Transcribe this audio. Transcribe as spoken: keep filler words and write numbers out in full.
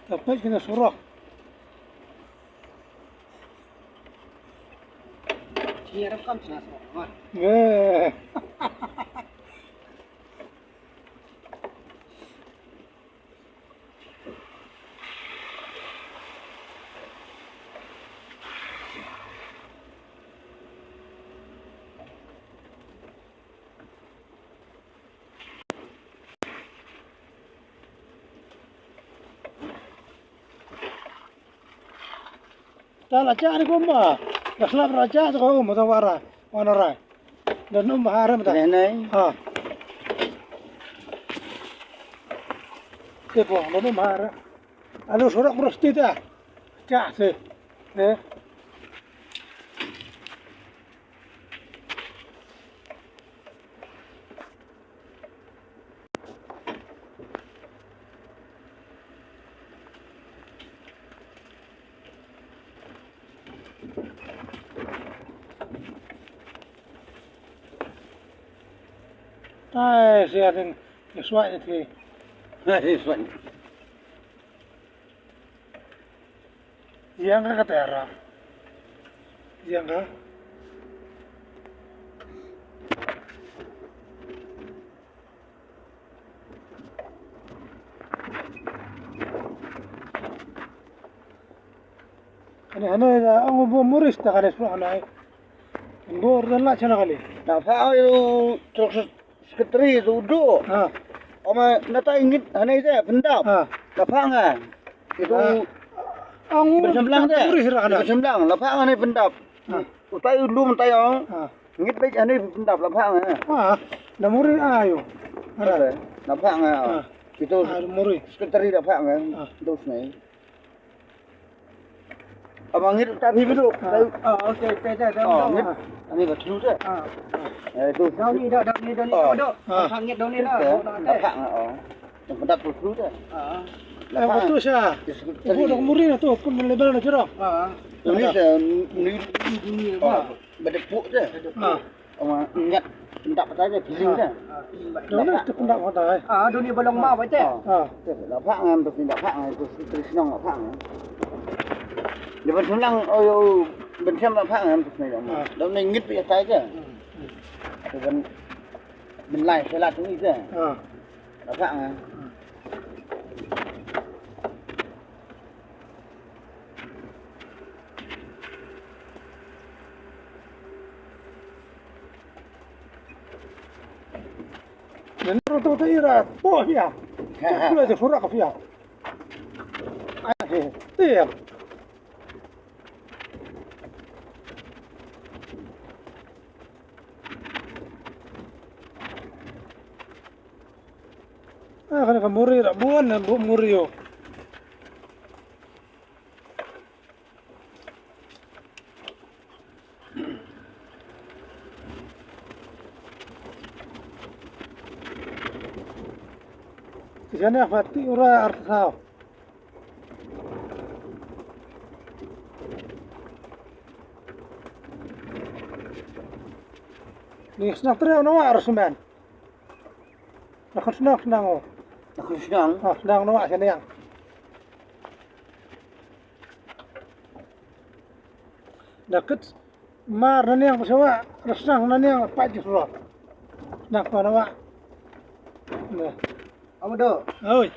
Ka peit kane surok. Ïa, ram kam chna surok, ma. Eh. Ta la cha ni kumba. Da slap ra cha ko um ta wara. Wana ra. Da num ha ra mata. Nai, nai. Ha. Te po, da num ha ra. Alo surak bro sti ta. Cha se. Eh. Ai, sia ding, sia swat ni ti. Sia swat. Ïa nga ka tera. Ïa nga. Ane, ane, ong bo muris ta kane sura ane. Bo rela chana kali. Na fa ayu trok Secretary tu do. Ha. Oma natai ngit hanai de pendap. Ha. Lapang ah. Itu. Ha. Ang bersemblang de. Uri sira kana. Bersemblang lapang hanai pendap. Ha. Utai ulu mentai ang. Ha. Ngit baik hanai pendap lapang ah. Ha. Na muri ayo. Ada. Lapang ah. Ha. Itu. Ha, muri. Secretary lapang ah. Ha. Dos nai. Abang ngit ta phi biduk. Ah, ah, okey, okey, okey, okey. Ah, ngit. Ani ka thlu te. Ah. Eh, tu. Dau ni, dau, dau ni, dau ni, dau, dau. Ah. Dau ngit, dau ni lah. Dau ni. Dapat ngah, oh. Yang pendak tu thlu te. Ah. Dapat. Eh, betul sah. Ibu dah muri na tu, pun lebar na jerah. Ah. Ni se, ni. Ni, ni, ni, oh. Bedepuk te. Ah. Ama ngat pendak patai te, piling te. Ah, piling ba. Dong ne te pendak patai. Ah, duni balong ma ba te. Ah. Te la phak ngam tu pendak phak ngam tu, tu sinong la phak ngam. Dia ban semlang, oh, yo, ban sem la phak ngam tu sinong. Ah. Dong ne ngit patai te. Hmm. Tu ban, ban lai selat ni te. Ah. La phak ngam. Hmm. Nang roto ta ira, po pia. Pula je furak pia. Ai, tiap. Ah, kana ka muri ra buan na bu muri yo. Jane hati ura arthaw. Ni snak tere na wa arsumen. Nakon shnong, shnong, oh. Nakon shnong? Ah, shnong, no, ah, shnong. Nakit mar naniang, sawa, shnong naniang, pa jisro. Shnong, no, no. Nah. Amu do. Oi.